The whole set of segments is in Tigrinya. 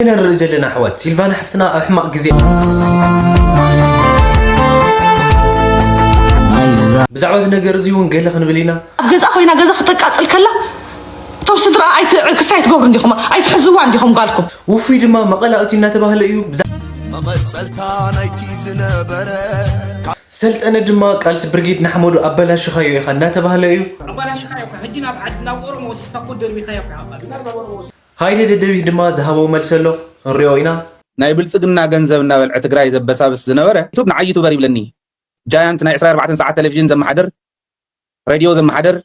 ኢና ንርኢ ዘለና ኣሕዋት፣ ሲልቫና ሓፍትና ኣብ ሕማቕ ግዜ። ብዛዕባ እዚ ነገር እዚ እውን ገለ ክንብል ኢና። ኣብ ገዛ ኮይና ገዛ ከተቃጽል ከላ እቶም ስድራ ኣይት-፣ ክስታይ ትገብሩ እንዲኹም፣ ኣይትሕዝዋ እንዲኹም ጓልኩም። ውፉይ ድማ መቐላእቱ እናተባህለ እዩ። ብዛ- መቐጸልታ ናይቲ ዝነበረ ሰልጠነ ድማ ቃልሲ ብርጌድ ንሓመዱ ኣበላሽኻዮ ኢኻ እናተባህለ እዩ። ኣባላሽኻዮ እኮ፣ ሕጂ ናብ ዓድ-፣ ናብ ኦሮሞ ወሲድካ እኮ ደርቢኻዮ እኮ ኢኻ ቃልሲ። ሃይለ ደደቢት ድማ ዝሃቦ መልሲ ኣሎ፣ ክንሪኦ ኢና። ናይ ብልጽግና ገንዘብ እናበልዐ ትግራይ ዘበሳብስ ዝነበረ ዩቱብ ንዓይ ዩቱበር ይብለኒ። ጃያንት ናይ ዕስራን ኣርባዕተን ሰዓት ቴሌቪዥን ዘመሓድር፣ ሬድዮ ዘመሓድር፣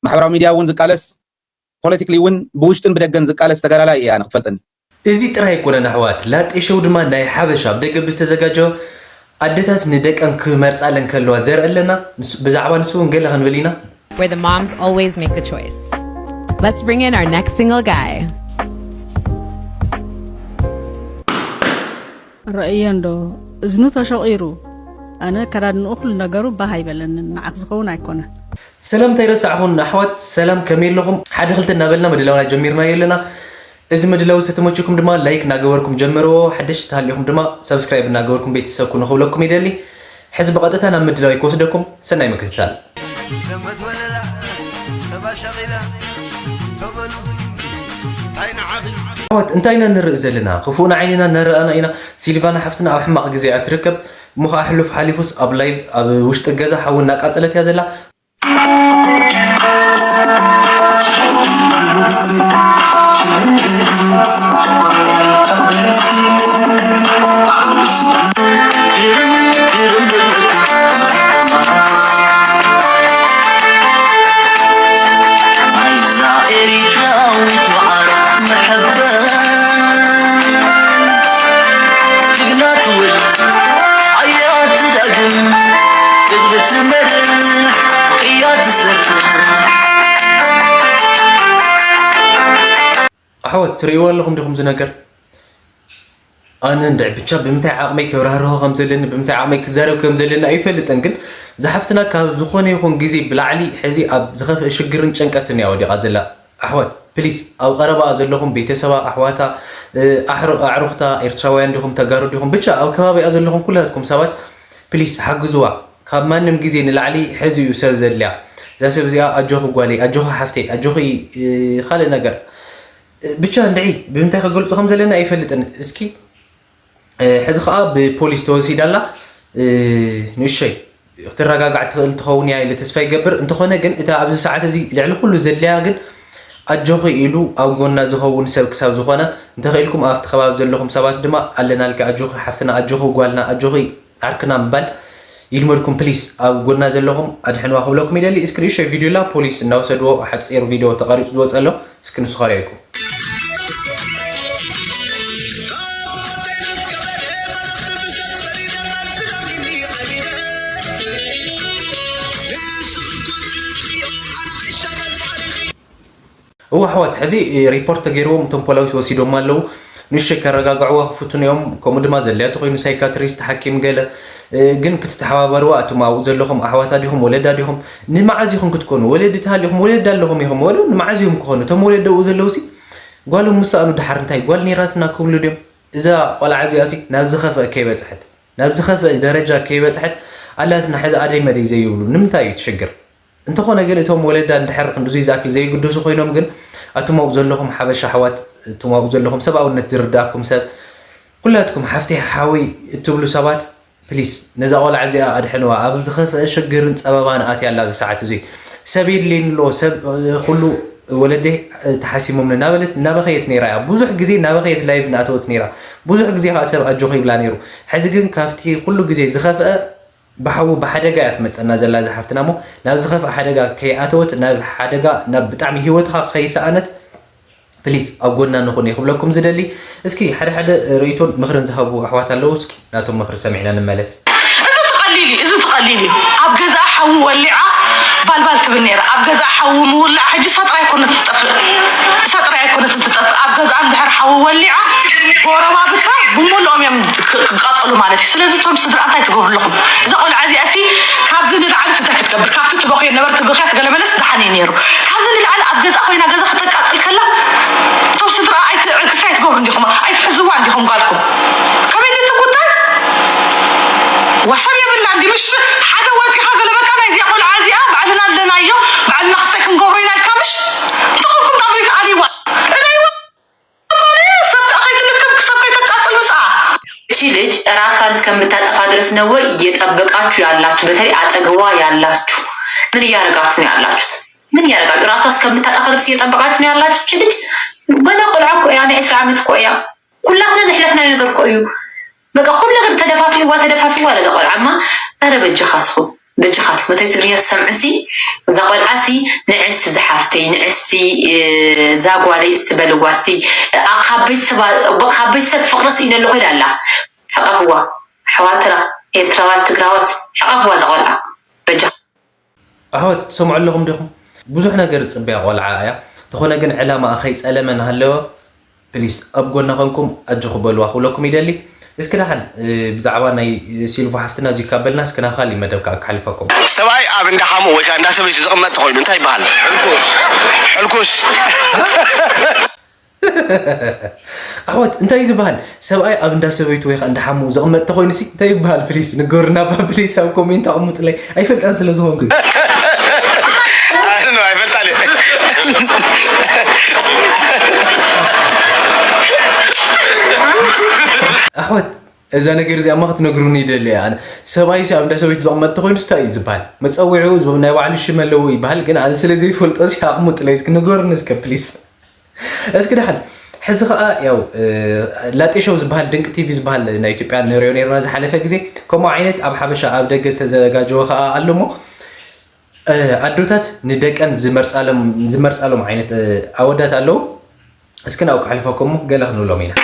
ማሕበራዊ ሚድያ እውን ዝቃለስ፣ ፖለቲክሊ እውን ብውሽጥን ብደገን ዝቃለስ ተጋዳላይ እየ ኣነ ክፈልጠኒ። እዚ ጥራይ ኣይኮነን ኣሕዋት፣ ላጤ ሾው ድማ ናይ ሓበሻ ኣብ ደገ ብዝተዘጋጀወ ኣደታት ንደቀን ክመርጻለን ከለዋ ዘርኢ ኣለና። ንሱ-፣ ብዛዕባ ንሱ እውን ገለ ክንብል ኢና። Where the moms always make the choice. Let's bring in our next single guy. ረእየ እንዶ እዝኑ ተሸቒሩ። ኣነ ከዳድንኡ ኩሉ ነገሩ ባህ ኣይበለንን፣ ንዓኽ ዝኸውን ኣይኮነን። ሰላምታ ኣይረሳዕኹን ኣሕዋት፣ ሰላም ከመይ ኣለኹም? ሓደ ክልተ እናበልና ምድላውና ጀሚርናዮ ኣለና። እዚ ምድላው ዝተመቸኩም ድማ ላይክ እናገበርኩም ጀምርዎ። ሓደሽቲ ተሃሊኹም ድማ ሰብስክራይብ እናገበርኩም ቤተሰብ ኩኑ ክብለኩም ይደሊ። ሕዚ ብቐጥታ ናብ ምድላው ክወስደኩም፣ ሰናይ ምክትታል። ኣሕዋት፣ እንታይ ኢና ንርኢ ዘለና? ክፉእ ንዓይንና እናረኣና ኢና። ሲልቫና ሓፍትና ኣብ ሕማቕ ግዜ እያ ትርከብ። እሞ ኸዓ ሕሉፍ ሓሊፉስ ኣብ ላይቭ ኣብ ውሽጢ ገዛ ሓዊ እናቃጸለት እያ ዘላ። ኣሕዋት፣ ትርእይዎ ኣለኹም ዲኹም እዚ ነገር? ኣነ እንድዒ ብቻ ብምንታይ ዓቕመይ ክብራህርሆ ከም ዘለኒ፣ ብምንታይ ዓቕመይ ክዛረብ ከም ዘለኒ ኣይፈልጥን፣ ግን ዝሓፍትና ካብ ዝኾነ ይኹን ግዜ ብላዕሊ ሕዚ ኣብ ዝኸፍአ ሽግርን ጭንቀትን እያ ወዲቓ ዘላ። ኣሕዋት፣ ፕሊስ፣ ኣብ ቀረባኣ ዘለኹም ቤተሰባ፣ ኣሕዋታ፣ እ፣ ኣሕሩ-፣ ኣዕሩኽታ፣ ኤርትራውያን ዲኹም፣ ተጋሩ ዲኹም፣ ብቻ ኣብ ከባቢኣ ዘለኹም ኩላትኩም ሰባት ፕሊስ ሓግዝዋ። ካብ ማንም ግዜ ንላዕሊ ሕዚ እዩ ሰብ ዘድልያ። እዛ ሰብ እዚኣ ኣጆኺ ጓለይ፣ ኣጆኺ ሓፍተይ፣ ኣጆኺ፣ እ፣ ካልእ ነገር። እ፣ ብቻ እንድዒ ብምንታይ ክገልጾ ከም ዘለና ኣይፈልጥን። እስኪ፣ እ፣ ሕዚ ኸኣ ብፖሊስ ተወሲዳ ኣላ። እ፣ ንእሸይ ክትረጋጋዕ ትኽእል ትኸውን እያ ኢለ ተስፋ ይገብር። እንተኾነ ግን እታ ኣብዚ ሰዓት እዚ ልዕሊ ኩሉ ዘድልያ ግን ኣጆኺ ኢሉ ኣብ ጎና ዝኸውን ሰብ ክሳብ ዝኾነ፣ እንተኽኢልኩም ኣብቲ ከባቢ ዘለኹም ሰባት ድማ ኣለናልኪ፣ ኣጆኺ ሓፍትና፣ ኣጆኺ ጓልና፣ ኣጆኺ ዓርክና ምባል ይልመድኩም ፕሊስ። ኣብ ጎና ዘለኹም ኣድሕንዋ ክብለኩም ይደሊ። እስኪ ንእሽተይ ቪድዮ ኣላ ፖሊስ እናወሰድዎ ሓጺር ቪድዮ ተቐሪጹ ዝወጸ ኣሎ። እስኪ ንሱ ኸርእየኩም። እወ ኣሕዋት፣ ሕዚ ሪፖርት ተገይርዎም እቶም ፖላዊስ ወሲዶም ኣለዉ። ንእሽተይ ከረጋግዕዋ ክፍትኑ እዮም። ከምኡ ድማ ዘድልያ ተኾይኑ ሳይካትሪስት፣ ሓኪም ገለ፣ እ፣ ግን ክትተሓባበርዋ፣ እቶም ኣብኡ ዘለኹም ኣሕዋታ ዲኹም ወለዳ ዲኹም? ንመዓዝ ኢኹም ክትኮኑ? ወለዲ ተሃሊኹም ወለዲ ኣለኹም ኢኹም ወሉ ንመዓዝ እዮም ክኾኑ? እቶም ወለዲ ኣብኡ ዘለዉ ሲ ጓሎም ምስ ሰኣኑ ደሓር እንታይ ጓል ነይራትና ክብሉ ድዮም? እዛ ቆልዓ እዚኣ ሲ ናብ ዝኸፍአ ከይበጽሐት፣ ናብ ዝኸፍአ ደረጃ ከይበጽሐት ኣላትና ሕዚ ኣደይ መደይ ዘይብሉ ንምንታይ እዩ እቲ ሽግር? እንተኾነ ግን እቶም ወለዳ እንድሕር ክንድዙይ ዝኣክል ዘይግደሱ ኮይኖም ግን፣ ኣቱም ኣብኡ ዘለኹም ሓበሻ ኣሕዋት፣ እቱም ኣብኡ ዘለኹም ሰብኣውነት ዝርዳእኩም ሰብ፣ ኩላትኩም ሓፍተይ ሓወይ እትብሉ ሰባት፣ ፕሊስ ነዛ ቆልዓ እዚኣ ኣድሕንዋ። ኣብ ዝኸፍአ ሽግርን ጸበባን ኣትያ ኣላ ኣብዚ ሰዓት እዚ። ሰብ የድልየኒ ኣሎ፣ ሰብ፣ እ፣ ኩሉ ወለደይ፣ እ፣ ተሓሲሞምኒ እናበለት እናበኸየት ነይራ እያ። ብዙሕ ግዜ እናበኸየት ላይቭ እናኣተወት ነይራ። ብዙሕ ግዜ ከኣ ሰብ ኣጆኺ ይብላ ነይሩ። ሕዚ ግን ካብቲ ኩሉ ግዜ ዝኸፍአ ብሓዊ ብሓደጋ እያ ትመጸና ዘላ እዛ ሓፍትና እሞ፣ ናብ ዝኸፍእ ሓደጋ ከይኣተወት፣ ናብ ሓደጋ፣ ናብ ብጣዕሚ ህይወትኻ ከይሰኣነት፣ ፕሊስ ኣብ ጎና ንኹን እየ ክብለኩም ዝደሊ። እስኪ ሓደ ሓደ ርእይቶን ምኽርን ዝሃቡ ኣሕዋት ኣለዉ፣ እስኪ ናቶም ምኽሪ ሰሚዕና ንመለስ። እዚ ትቐሊል እዩ፣ እዚ ትቐሊል እዩ። ኣብ ገዛኣ ሓዊ ወሊዓ ባልባል ትብል ነይራ። ኣብ ገዛኣ ሓዊ ምውላዕ ሕጂ እሳ ጥራይ ኣይኮነትን ትጠፍእ፣ እሳ ጥራይ ኣይኮነትን ትጠፍእ። ኣብ ገዛኣ እንድሕር ሓዊ ወሊዓ ጎረባብታ ብምልኦም እዮም ክ-፣ ክቃጸሉ ማለት እዩ። ስለዚ እቶም ስድራ እንታይ ትገብሩ ኣለኹም? እዛ ቆልዓ እዚኣ ሲ ካብዚ ንላዕሊ እንታይ ክትገብር? ካብቲ ትበኽዮ ነበርት ብኽያት ገለ መለስ ደሓን እዩ ነይሩ። ካብዚ ንላዕሊ ኣብ ገዛ ኮይና ገዛ ከተቃጽል ከላ እቶም ስድራ ኣይ-፣ ዕንቅስቲ ኣይትገብሩ እንዲኹም ኣይትሕዝዋ እንዲኹም ጓልኩም ከመይ ትትኩተት ወሰብ የብላ እንዲ ምሽ ሓደ ወፂኻ ገለ በቃ ናይዚኣ ቆልዓ እዚኣ ባዕልና ኣለናዮ ባዕልና ክስታይ ክንገብሮ ኢና ኢልካ ምሽ ተኸልኩም ናብ ዘይትኣልይዋ እለይዋ ሰብ ከይትልክም ክሰብ ከይተቃፅል ምስኣ እቺ ልጅ ራሷን እስከምታጠፋ ድረስ ነው ወይ እየጠበቃችሁ ያላችሁ? በተለይ አጠገቧ ያላችሁ ምን እያደረጋችሁ ነው ያላችሁት? ምን እያደረጋችሁ ራሷ እስከምታጠፋ ድረስ እየጠበቃችሁ ነው ያላችሁት? እቺ ልጅ ገና ቆልዓ እኮ እያ፣ ናይ ዕስራ ዓመት እኮ እያ። ኩላትና ዘሕለፍናዮ ነገር እኮ እዩ። በቃ ኩሉ ነገር ተደፋፊዋ ተደፋፊዋ ለዛ ቆልዓ እማ ኧረ በጃኻትኩም በጃኻትኩም በተለይ ትግርኛ ትሰምዑ ሲ እዛ ቆልዓ ሲ ንዕስቲ ዝሓፍተይ ንዕስቲ እዛ ጓለይ እስቲ በልዋ እስቲ ካብ ቤተሰብ ካብ ቤተሰብ ፍቅሪ ስኢነ ኣለኹ ኢላ ኣላ ሓቐፍዋ ኣሕዋትና ኤርትራዋት ትግራዎት ሓቐፍዋ እዛ ቆልዓ በጃ ኣሕዋት ትሰምዑ ኣለኹም ዲኹም? ብዙሕ ነገር ዝፅበያ ቆልዓ እያ። ተኾነ ግን ዕላማኣ ከይፀለመ እናሃለወ ፕሊስ ኣብ ጎና ኾንኩም ኣጆኹ በልዋ ክብለኩም ይደሊ። እስኪ ደሓን ብዛዕባ ናይ ሲልቮ ሓፍትና እዚዩ ካበልና እስኪ ናብ ካሊእ መደብ ከዓ ክሓልፈኩም። ሰብኣይ ኣብ እንዳ ሓሙ ወይ ከዓ እንዳ ሰበይቱ ዝቕመጥ ተኾይኑ እንታይ ይበሃል? ሕልኩስ። ኣሕዋት እንታይ እዩ ዝበሃል? ሰብኣይ ኣብ እንዳ ሰበይቱ ወይ ከዓ እንዳ ሓሙ ዝቕመጥ ተኾይኑ ሲ እንታይ ይበሃል? ፕሊስ ንገሩና እባ ፕሊስ ኣብ ኮሜንት ኣቕምጡለይ። ኣይፈልጣን ስለ ዝኾንኩ እዩ። I don't know, I felt ኣሕዋት እዛ ነገር እዚኣ እማ ክትነግሩኒ ይደሊ እየ ኣነ። ሰብኣይ ሲ ኣብ እንዳ ሰበይቱ ዝቕመጥ ተኾይኑ እንታይ እዩ ዝበሃል? መፀውዒኡ ናይ ባዕሉ ሽም ኣለዎ ይበሃል ግን ኣነ ስለ ዘይፈልጦ ሲ ኣቕምጡለይ እስኪ ንገሩኒ እስከ ፕሊስ። እስኪ ደሓን ሕዚ ከዓ ያው ላጤ ሾው ዝበሃል ድንቅ ቲቪ ዝበሃል ናይ ኢትዮጵያ ንሪኦ ነርና ዝሓለፈ ግዜ ከምኡ ዓይነት ኣብ ሓበሻ ኣብ ደገ ዝተዘጋጀወ ከዓ ኣሎ እሞ ኣዶታት ንደቀን ዝመርፃሎም ዓይነት ኣወዳት ኣለዉ እስኪ ናብኡ ከሕልፈኩም ገለ ክንብሎም ኢና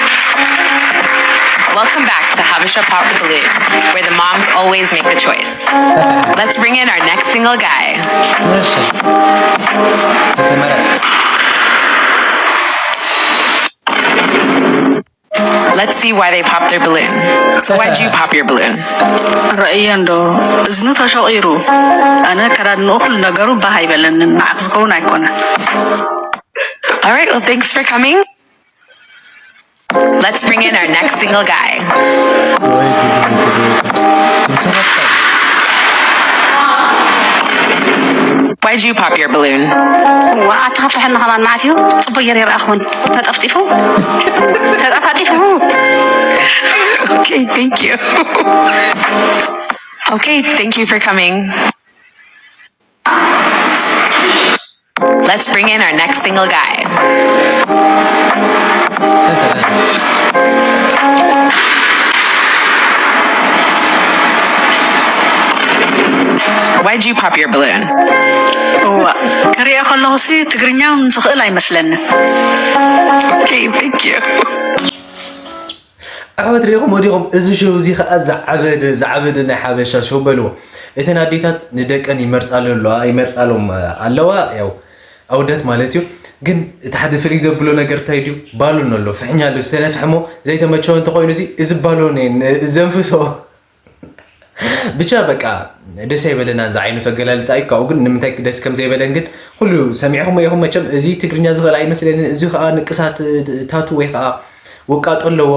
Welcome back to Habesha Pop the Balloon, where the moms always make the choice. Let's bring in our next single guy. Let's see why they popped their balloon. So why'd you pop your balloon? ረእየ እንዶ እዝኑ ተሸቒሩ ኣነ ከዳድንኡ ኩሉ ነገሩ ባህ ኣይበለንን ንዓኽ ዝኸውን ኣይኮነ All right, well, thanks for coming. Let's bring in our next single guy. Why'd you pop your balloon? ኣቲ ከፍርሐኒ ከማን መዓት እዩ ፅቡቅ ገይረ ይረኣኹን ተጠፍጢፉ ተጠፋጢፉ Okay, thank you. Okay, thank you for coming. Let's bring in our next single guy. Why'd you pop your balloon? ክሪኦ ከለኹ ሲ ትግርኛ ዝኽእል ኣይመስለኒ Okay, thank you. ኣሕዋት ሪኢኹም ወዲኹም እዚ ሾው እዚ ከዓ ዝዓበደ ዝዓበደ ናይ ሓበሻ ሾው በልዎ እተን ኣዴታት ንደቀን ይመርፃሉ ኣለዋ ይመርፃሎም ኣለዋ ያው ኣወዳት ማለት እዩ ግን እቲ ሓደ ፍልይ ዘብሎ ነገር እንታይ ድዩ ባሎን ኣሎ ፍሕኛ ኣሎ ዝተነፍሐ ሞ ዘይተመቸወ እንተኮይኑ እዚ እዚ ባሎን ዘንፍሶ ብቻ በቃ ደስ ኣይበለና እዚ ዓይነት ኣገላልፃ እዩ ካብኡ ግን ንምንታይ ደስ ከም ዘይበለን ግን ኩሉ ሰሚዕኹም ኢኹም መቸም እዚ ትግርኛ ዝኽእል ኣይመስለንን እዚ ከዓ ንቅሳት ታቱ ወይ ከዓ ውቃጦ ኣለዎ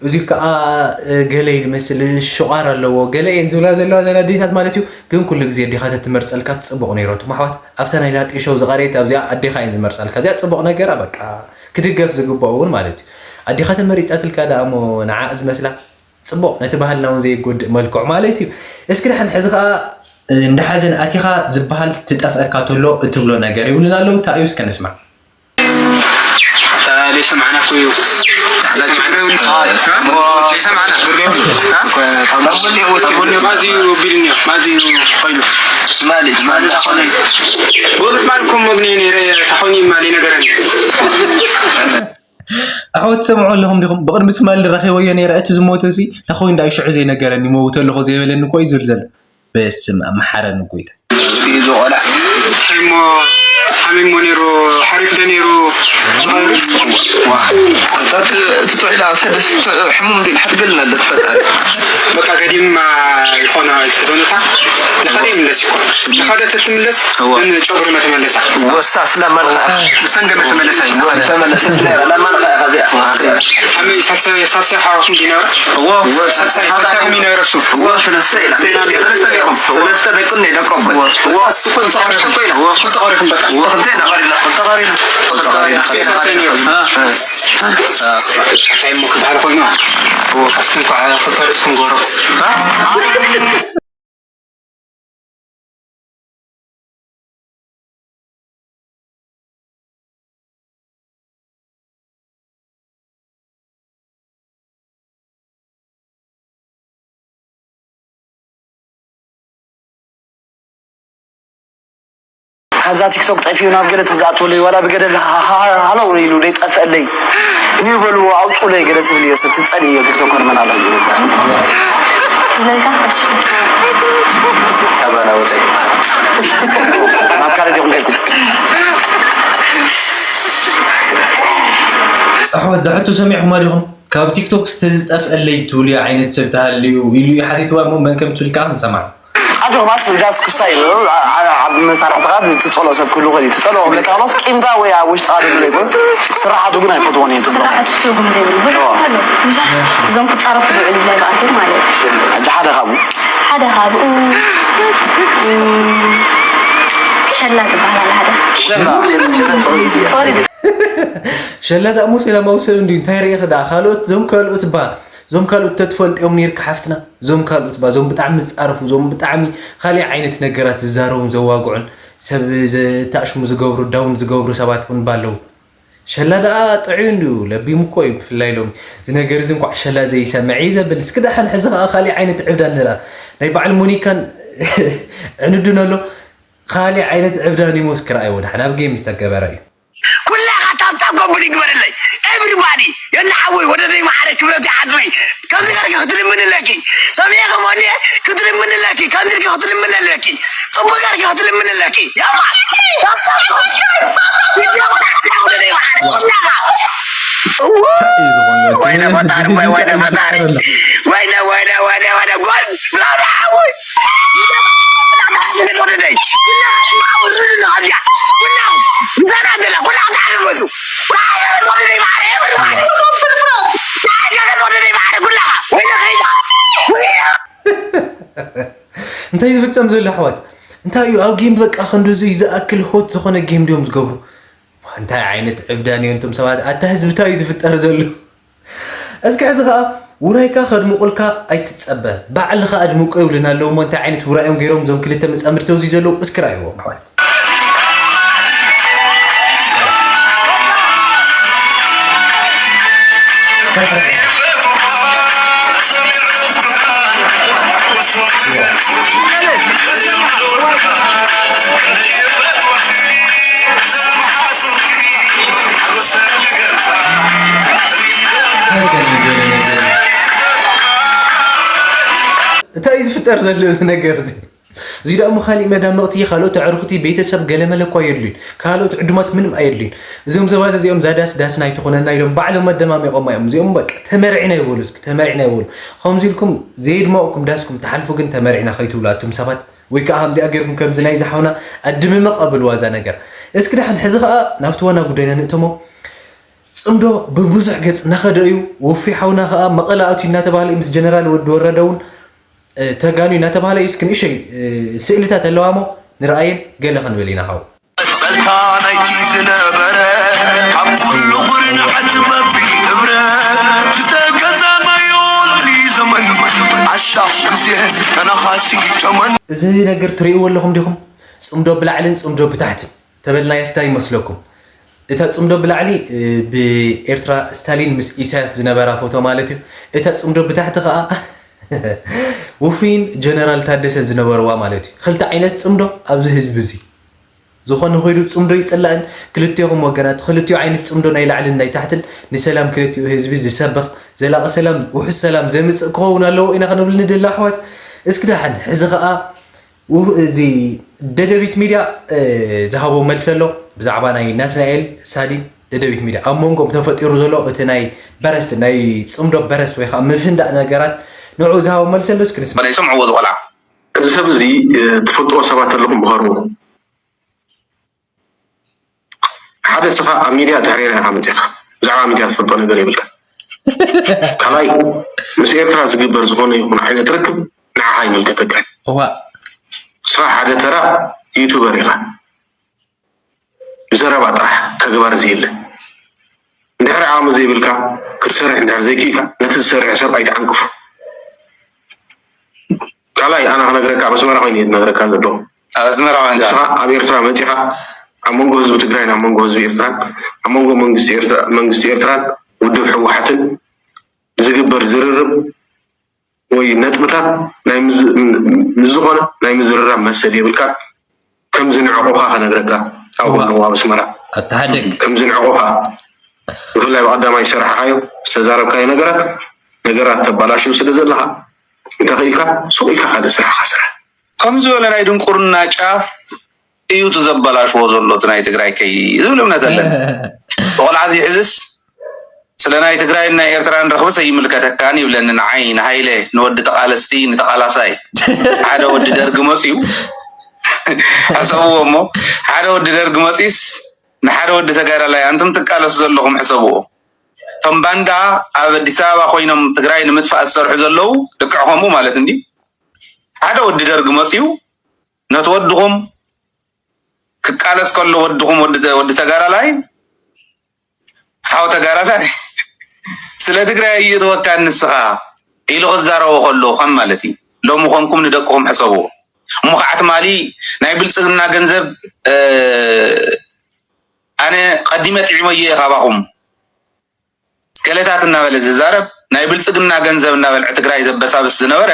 እዚ ከዓ ገለ ይመስል ሽቋር ኣለዎ ገለ እየን ዝብላ ዘለዋ ዘን ኣዴታት ማለት እዩ ግን ኩሉ ግዜ ኣዴኻ ተትመርፀልካ ትፅቡቕ ነይረቱ ማሕዋት ኣብታ ናይ ላጤ ሾው ዝቐረየት ኣብዚኣ ኣዴኻ እየን ዝመርፀልካ እዚኣ ፅቡቕ ነገራ በቃ ክድገፍ ዝግባኦ እውን ማለት እዩ ኣዴኻ ተመሪፃትልካ ደኣ እሞ ንዓ ዝመስላ ፅቡቕ ነቲ ባህልና እውን ዘይጎድእ መልክዑ ማለት እዩ እስኪ ደሓን ሕዚ ከዓ እንዳ ሓዘን ኣቲኻ ዝበሃል ትጠፍአካ ተሎ እትብሎ ነገር ይብሉና ኣለዉ እንታይ እዩ እስከ ንስማዕ ليسمعنا كويو ليسمعنا ما زيو بيلنيا ما زيو خيلو مالي مالي تخوني بقول مالكم مدني نيري تخوني مالي نقرني ኣሕዋት ትሰምዑ ኣለኹም ዲኹም? ብቕድሚ ትማሊ ረኺበዮ ነይረ እቲ ዝሞተ ሲ እንታይ ኮይኑ ዳኣ እዩ ሽዑ ዘይነገረኒ ይመውት ኣለኹ ዘይበለኒ እኮ እዩ ዝብል ዘሎ። በስመ ኣብ መሓረኒ ጎይታ። እዚ ቆልዓ እንታይ እሞ ሓሚሙ ነይሩ፣ ሓሪፍ ዶ ነይሩ? ዋ፣ ኣታ እቲ፣ እቲ ጥዑይ ደኣ ሰለስተ ሕሙም ድዩ? ሓድገልና እንዶ እቲ ፈጣሪ። በቃ ገዲም ይኾና ኣይትሕዘኑታ። ንኻደ ይምለስ ይኮን። ንኻደ ተትምለስ እዋ። ን ጨጉሪ መተመለሳ። ወሳ ስላማ ንኻ ብሰንገ መተመለሳ እዩ። ተመለሰት ነይራ። ላማ ንኻ ኢኻ እዚኣ። ሓመይ ሳልሳይ፣ ሳልሳይ ሓዋኹም ዲና? እዎ። ሳልሳይ፣ ሳልሳይ ሓዋኹም ይነበረ እሱ። እዎ፣ ሰለስተ ኢላ። ሰለስተ ነይሮም። ሰለስተ ደቂ እነ ደቆም። እዎ። እሱ እኮ ተቐሪኹም እኮ ኢላ። እዎ። ተቐሪኹም በቃ። እዎ፣ ክልተ ኢና ቀሪና። ተቐሪና። ተቐሪና። ሳልሳይ ነይሮም። አ። እንታይ እሞ ክበሃል ኮይኑ? እዎ፣ ካስትንኳዕ ክልተ ርእስኩም ጎረኹም። ካብዛ ቲክቶክ ጠፊኡ ናብ ገለ ትዝኣትወለይ ዋላ ብገደል ሃ- ሃ- ሃ- ሃለው ኢሉ ደይጠፍአለይ። ንዩ በልዎ ኣውፁለይ ገለ ትብል እዮ ሰብ ትፀልእ እዮ ቲክቶከር መን ኣሎ? ትብለልካ? እሺ። ካባና ወፀይ። ናብ ካልእ ዲኹም ከይድኩም? ኣሕዋት፣ ዝሕቶ ሰሚዕኹማ ዲኹም? ካብ ቲክቶክ ዝተዝጠፍአለይ ትብልዮ ዓይነት ሰብ ተሃልዩ ኢሉ እዩ ሓቲትዋ እሞ መን ከም ትብል ከዓ ክንሰማዕ። ኣጆ ማስ ዳስ ክሳይ ኣብ መሳርሕትኻ ትጸልኦ ሰብ ክህሉ ኸሊ ትጸልኦ ክብለካ ከሎስ ቂምታ ወይ ኣብ ውሽጥኻ ዘሎ ይኮን ስራሓቱ ግን ኣይፈትዎን እየ ትብሎ። ስራሓቱ ትርጉም ዘይብሉ ብዙሕ ኣሎ። ብዙሕ እዞም ክጻረፉ ዝውዕሉ ናይ ብኣቶም ማለት እዩ። ሕጂ ሓደ ካብኡ። ሓደ ካብኡ፣ እም፣ ሸላ ትበሃል ኣላ ሓደ። ሸላ። ፈሪዱ። ሸላ ደኣ እሞ ሰላማዊ ሰብ እንድዩ፣ እንታይ ርኢኺ ደኣ? ካልኦት፣ እዞም ካልኦት እባ፣ እዞም ካልኦት ተትፈልጥዮም ነይርካ ሓፍትና፣ እዞም ካልኦት እባ፣ እዞም ብጣዕሚ ዝጻረፉ፣ እዞም ብጣዕሚ ካልእ ዓይነት ነገራት ዝዛረቡን ዘዋግዑን፣ ሰብ ዘተኣሽሙ ዝገብሩ፣ ዳውን ዝገብሩ ሰባት እውን እባ ኣለዉ። ሸላ ደኣ ጥዑይ እንድዩ፣ ለቢሙ እኮ እዩ፣ ብፍላይ ሎሚ። እዚ ነገር እዚ እንኳዕ ሸላ ዘይሰምዕ እዩ ዘብል። እስኪ ደሓን ሕዚ ኸኣ ካልእ ዓይነት ዕብዳን ንርኣ። ናይ በዓል ሞኒካን ዕንዱን ኣሎ፣ ካልእ ዓይነት ዕብዳን እዩ፣ ሞስኪ ረኣይዎ ደሓን፣ ኣብ ጌም ዝተገበረ እዩ። ኩላኻ ታብታብ ኮምፕሊት ግበረለይ። ኤቭሪባዲ፣ የና ሓወይ፣ ወደደይ፣ ማዕረ ክብረት ይዓጽመይ። ከምዚ ገርኪ ክትልምንለኪ። ሰሚዕኺ ሞኒየ፣ ክትልምንለኪ። ከምዚ ገርኪ ክትልምንለኪ። ጽቡቅ ገርኪ ክትልምንለኪ። ያማ፣ ታብታብ ኮምፕሊት። ወደደይ፣ ማዕረ ኩላኻ። እዉ፣ እንታይ እዩ ዝኾነ? ወይነ ፈጣሪ፣ ወይ፣ ወይነ ፈጣሪ። ወይነ፣ ወይነ፣ ወይነ፣ ወይነ፣ ጓል፣ ብራዳ ሓወይ። እንታይ ዝፍጸም ዘሎ ኣሕዋት? እንታይ እዩ ኣብ ጌም በቃ ክንድዚ ዝኣክል ሆት ዝኾነ ጌም ድዮም ዝገብሩ? እንታይ ዓይነት ዕብዳን እዮም እቶም ሰባት? ኣታ ህዝቢ እንታይ እዩ ዝፍጠር ዘሎ? እስኪ ሕዚ ኸኣ ውራይካ ከድምቑልካ ኣይትጸበ፣ ባዕልኻ ኣድምቆ ይብሉና ኣለዉ እሞ፣ እንታይ ዓይነት ውራይ እዮም ገይሮም እዞም ክልተ መጻምድቲ ኣብዚ ዘለዉ? እስኪ ረኣይዎም ኣሕዋት። እንታይ እዩ ዝፍጠር ዘሎ እዚ ነገር እዚ? እዚ ደኣ እሞ ካሊእ መዳምቕቲ፣ ካልኦት ኣዕሩኽቲ፣ ቤተሰብ ገለመለ እኳ የድልዩን። ካልኦት ዕዱማት ምንም ኣየድልዩን። እዞም ሰባት እዚኦም እዛ ዳስ ዳስና ኣይትኾነና ኢሎም ባዕሎም ኣደማሚቖማ እዮም። እዚኦም በቃ ተመርዒና ይበሉ፣ እስኪ ተመርዒና ይበሉ። ከምዚ ኢልኩም ዘየድመቕኩም ዳስኩም ትሓልፉ ግን ተመርዒና ከይትብሉ ኣቱም ሰባት። ወይ ከዓ ከምዚኣ ገይርኩም ከምዚ ናይዚ ሓውና ኣድምምቕ ኣብልዋ እዛ ነገር። እስኪ ደሓን ሕዚ ከዓ ናብቲ ዋና ጉዳይና ንእተሞ። ጽምዶ ብብዙሕ ገጽ እናኸደ እዩ። ውፉይ ሓውና ከዓ መቐለ ኣትዩ እናተባህለ እዩ ምስ ጀነራል ወዲ ወረደ እውን፣ እ፣ ተጋንዩ እናተባህለ እዩ። እስኪ ንእሸይ፣ እ፣ ስእልታት ኣለዋ እሞ ንርኣየን ገለ ክንብል ኢና ሓው። ጸልታ ናይቲ ዝነበረ ካብ ኩሉ ኩርናዓት መቢል ክብረት ዝተገዛማዮ ልዕሊ ዘመን ኣሻቕ ግዜ ተናኻሲ ተመን። እዚ ነገር ትርእይዎ ኣለኹም ዲኹም? ጽምዶ ብላዕልን ጽምዶ ብታሕትን። ተበልናያስ እንታይ ይመስለኩም? እታ ጽምዶ ብላዕሊ፣ እ፣ ብኤርትራ ስታሊን ምስ ኢሳያስ ዝነበራ ፎቶ ማለት እዩ። እታ ጽምዶ ብታሕቲ ከኣ ውፉይን ጀነራል ታደሰን ዝነበርዋ ማለት እዩ። ክልተ ዓይነት ጽምዶ ኣብዚ ህዝቢ እዚ። ዝኾነ ኮይኑ ጽምዶ ይጽላእን ክልቲኦም ወገናት፣ ክልቲኡ ዓይነት ጽምዶ ናይ ላዕልን ናይ ታሕትን ንሰላም ክልቲኡ ህዝቢ ዝሰብኽ ዘላቒ ሰላም፣ ውሑስ ሰላም ዘምጽእ ክኸውን ኣለዎ ኢና ክንብል ንደሊ ኣሕዋት። እስኪ ደሓን ሕዚ ከኣ እዚ ደደቢት ሚድያ ዝሃቦ መልሲ ኣሎ ብዛዕባ ናይ ናትናኤል ሳሊም። ደደቢት ሚድያ ኣብ መንጎም ተፈጢሩ ዘሎ እቲ ናይ በረስ ናይ ፅምዶ በረስ ወይ ከዓ ምፍንዳእ ነገራት ንዑ ዝሃቦ መልሲ ኣሎ። እስኪ ንስማ። ይሰምዕዎ ዝቆልዓ። እዚ ሰብ እዚ ትፈልጥዎ ሰባት ኣለኹም ብኸርቡ ሓደ ስኻ ኣብ ሚድያ ድሕሬና ኢኻ መፂኻ ብዛዕባ ሚድያ ትፈልጦ ነገር የብልካ። ካልኣይ ምስ ኤርትራ ዝግበር ዝኾነ ይኹን ዓይነት ርክብ ንዓኻ ይምልከተካ። እዋ ስኻ ሓደ ተራ ዩቱበር ኢኻ። ብዘረባ ጥራሕ ተግባር ዝየለ እንድሕሪ ዓቕሚ ዘይብልካ ክትሰርሕ እንድሕር ዘይክኢልካ ነቲ ዝሰርሕ ሰብ ኣይትዓንቅፉ። ካልኣይ ኣነ ክነግረካ ኣብ ኣስመራ ኮይነ እየ ዝነግረካ ዘለኹ። ኣብ ኣስመራ ኮይንካ? ንስኻ ኣብ ኤርትራ መጺኻ ኣብ መንጎ ህዝቢ ትግራይን ኣብ መንጎ ህዝቢ ኤርትራን ኣብ መንጎ መንግስቲ ኤርትራን ውድብ ህወሓትን ዝግበር ዝርርብ ወይ ነጥብታት ናይ ምስ ዝኾነ ናይ ምዝርራብ መሰል የብልካ። ከም ዝንዕቑኻ ክነግረካ ኣብኡ ኣለዉ ኣብ ኣስመራ ኣተሓደግ ከም ዝንዕቑኻ ብፍላይ ብቐዳማይ ዝሰራሕኻዮ ዝተዛረብካዮ ነገራት ነገራት ተባላሽው ስለ ዘለኻ እንተኽኢልካ ሱቕ ኢልካ ካልእ ስራሕኻ ስራሕ። ከም ዝበለ ናይ ድንቁርና ጫፍ እዩ እቲ ዘበላሽዎ ዘሎ እቲ ናይ ትግራይ ከይ ዝብል እምነት ኣለኒ። ቆልዓ ዘይሕዝስ ስለ ናይ ትግራይን ናይ ኤርትራን ረኽብስ ኣይምልከተካን ይብለኒ ንዓይ ንሃይለ ንወዲ ተቓለስቲ ንተቓላሳይ ሓደ ወዲ ደርጊ መፅዩ ሕሰብዎ እሞ ሓደ ወዲ ደርጊ መፅዩስ ንሓደ ወዲ ተጋዳላይ ኣንቱም ትቃለሱ ዘለኹም ሕሰብዎ እቶም ባንዳ ኣብ ኣዲስ ኣበባ ኮይኖም ትግራይ ንምጥፋእ ዝሰርሑ ዘለዉ ልክዕ ከምኡ ማለት እንዲ ሓደ ወዲ ደርጊ መፅዩ ነቲ ወድኹም ክቃለስ ከሎ ወድኹም ወዲ ተጋዳላይ ሓው ተጋዳላይ ስለ ትግራይ እዩ እትወካን ንስኻ ኢሉ ክዛረቦ ከሎ ከም ማለት እዩ። ሎሚ ኮንኩም ንደቅኹም ሕሰብዎ እሞ ከዓ ትማሊ ናይ ብልፅግና ገንዘብ ኣነ ቀዲመ ጥዒመዮ እየ ካባኹም ገለታት እናበለ ዝዛረብ ናይ ብልፅግና ገንዘብ እናበልዐ ትግራይ ዘበሳብስ ዝነበረ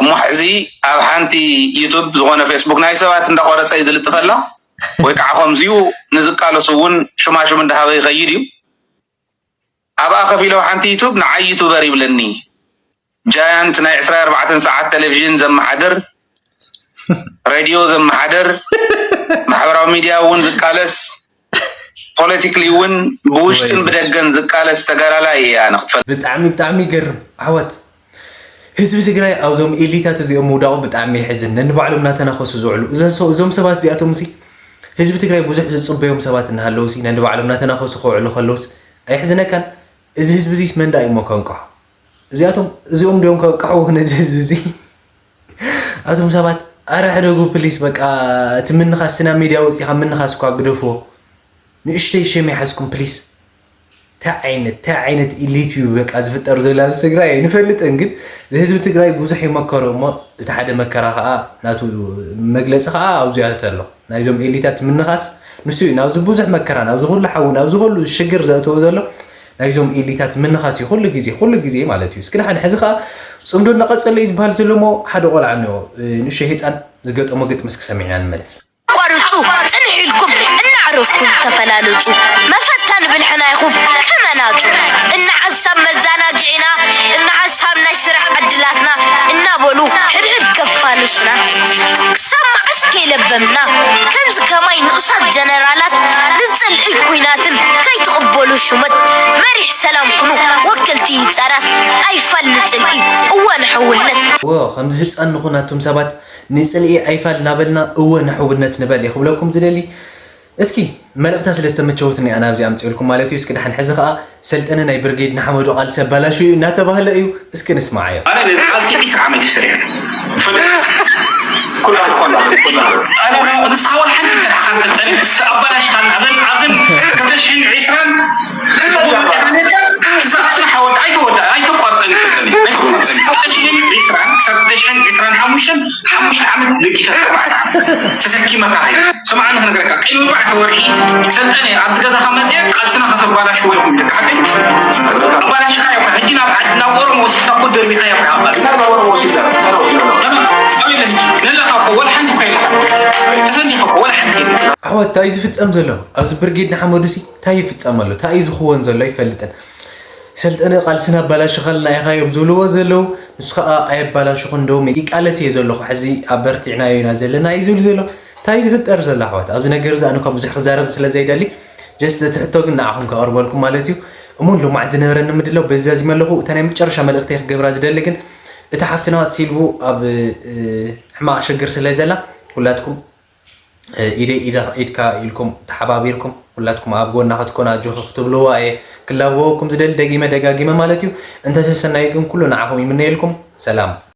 እሞ ሕዚ ኣብ ሓንቲ ዩቱብ ዝኾነ ፌስቡክ ናይ ሰባት እንዳቆረፀ እዩ ዝልጥፈላ ወይ ከዓ ከምዚኡ ንዝቃለሱ እውን ሽማሽም እንዳሃበ ይኸይድ እዩ ኣብኣ ከፊሎም ሓንቲ ዩቱብ ንዓይ ዩቱበር ይብለኒ ጃያንት ናይ ዕስራ ኣርባዕተ ሰዓት ቴሌቪዥን ዘመሓድር ሬድዮ ዘመሓድር ማሕበራዊ ሚድያ እውን ዝቃለስ ፖለቲክሊ እውን ብውሽጥን ብደገን ዝቃለስ ተጋዳላይ እየ ኣነ ክትፈልጥ። ብጣዕሚ ብጣዕሚ ይገርም ዓወት ህዝቢ ትግራይ ኣብዞም ኤሊታት እዚኦም ምውዳቑ ብጣዕሚ የሕዝን። ነንባዕሎም እናተናኸሱ ዝውዕሉ እዞም ሰባት እዚኣቶም ሲ ህዝቢ ትግራይ ብዙሕ ዝፅበዮም ሰባት እናሃለዉ ሲ ነንባዕሎም እናተናኸሱ ክውዕሉ ከለውስ ኣየሕዝነካን? እዚ ህዝቢ እዚስ መን ደኣ እዩሞ ከንቅሖ? እዚኣቶም እዚኦም ድዮም ከንቅሕዎ ነዚ ህዝቢ እዚ? ኣቱም ሰባት ኣረ ሕደጉ ፕሊስ በቃ እቲ ምንኻስ እቲ ናብ ሚድያ ወፂኻ ምንኻስ እኳ ግደፍዎ ንእሽተይ ሸም ይሓዝኩም ፕሊስ እንታይ ዓይነት እንታይ ዓይነት ኢሊት እዩ በቃ ዝፍጠር ዘሎ ኣብዚ ትግራይ ኣይንፈልጥን ግን እዚ ህዝቢ ትግራይ ብዙሕ ይመከሮ እሞ እቲ ሓደ መከራ ከዓ ናቱ መግለፂ ከዓ ኣብዚኣት ኣሎ ናይዞም ኤሊታት ምንኻስ ንሱ እዩ ናብዚ ብዙሕ መከራ ናብዚ ኩሉ ሓዊ ናብዚ ኩሉ ሽግር ዘእተዎ ዘሎ ናይዞም ኤሊታት ምንኻስ እዩ ኩሉ ግዜ ኩሉ ግዜ ማለት እዩ እስኪ ደሓን ሕዚ ከዓ ፅምዶ እናቐፀለ እዩ ዝበሃል ዘሎ እሞ ሓደ ቆልዓ እኒኦ ንእሽተይ ህፃን ዝገጠሞ ግጥሚ እስኪ ሰሚዕና ንመለስ። ኣቋርፁ ፅንሕ ኢልኩም እናዕረፍኩም ተፈላለፁ መፈተኒ ብልሕና ኢኹም ከመናፁ እና ሓሳብ መዘናግዒና እና ሓሳብ ናይ ስራሕ ዕድላትና እናበሉ ሕድሕድ ከፋልሱና ክሳብ መዓስ ከይለበምና ከምዚ ከማይ ንኡሳት ጀነራላት ንፅልኢ ኲናትን ከይትቕበሉ ሹመት መሪሕ ሰላም ኩኑ ወከልቲ ይፃራት ኣይፋል ንፅልኢ እወ ንሕውነት። ከምዚ ህፃን ንኹን ኣቱም ሰባት ንፅልኢ ኣይፋል እናበልና እወ ንሕውነት ንበል እየ ክብለኩም ዝደሊ እስኪ መልእኽታ ስለ ዝተመቸወትኒ ኣነ ኣብዚ ኣምፅኤልኩም ማለት እዩ እስኪ ደሓን ሕዚ ከዓ ሰልጠነ ናይ ብርጌድ ንሓመዱ ቃልሲ ኣባላሹ እዩ እናተባህለ እዩ እስኪ ንስማዓዮ ኣነ ነዚ ቃልሲ ዒስራ ዓመት እዩ ሰሪሐ ንስኻ ወላ ሓንቲ ሰሪሕካ ሰልጠነ ኣባላሽኻ ናበል ኣብን ክልተ ሽሕን ዒስራን ሓሙሽተ ዓመት ደቂሰ ተባዕት ተሰኪመካ ኸይድ ስምዓኒ ክነግረካ ቀይ መብራዕቲ ወርሒ ሰልጠነ ኣብዚ ገዛኻ መፅየ ቃልስና ከተባላሽዎ ኢኹም ደቂ ሓቀይ ኣባላሽኻ ኢኻ ሕጂ ናብ ዓዲ ናብ ኦሮሞ ወሲድካ እኮ ደርቢኻ ኢኻ ቃልስና ኣበይ ኣለኻ ሕጂ ነለኻ እኮ ወላ ሓንቲ እኮ የለኻ ተሰዲኻ እኮ ወላ ሓንቲ የለኻ ኣሕዋት እንታይ እዩ ዝፍፀም ዘሎ ኣብዚ ብርጌድ ንሓመዱ ሲ እንታይ ይፍፀም ኣሎ እንታይ እዩ ዝኽወን ዘሎ ኣይፈልጥን ሰልጠነ ቃልስና ኣባላሽኻልና ኢኻ እዮም ዝብልዎ ዘለዉ። ንሱ ከዓ ኣየባላሽኹን፣ እንደውም ይቃለስ እየ ዘለኹ፣ ሕዚ ኣበርቲዕናዮ ኢና ዘለና እዩ ዝብል ዘሎ። እንታይ ዝፍጠር ዘሎ ኣሕዋት? ኣብዚ ነገር እዚ ኣነ እኳ ብዙሕ ክዛረብ ስለ ዘይደሊ፣ ጀስት እቲ ሕቶ ግን ንዓኹም ከቕርበልኩም ማለት እዩ። እሙን ልማዕ ዝነበረኒ ምድላው በዚ ዛዚመ ኣለኹ። እታ ናይ መጨረሻ መልእኽተይ ክገብራ ዝደሊ ግን፣ እታ ሓፍትና ሲልቭ ኣብ ሕማቕ ሽግር ስለ ዘላ፣ ኩላትኩም ኢደይ ኢድካ ኢልኩም ተሓባቢርኩም፣ ኩላትኩም ኣብ ጎና ክትኮኑ ኣጆኺ ክትብልዋ እየ ክላበወኩም ዝደሊ፣ ደጊመ ደጋጊመ ማለት እዩ። እንተሰሰናዩ ግን ኩሉ ንዓኹም ይምነየልኩም። ሰላም።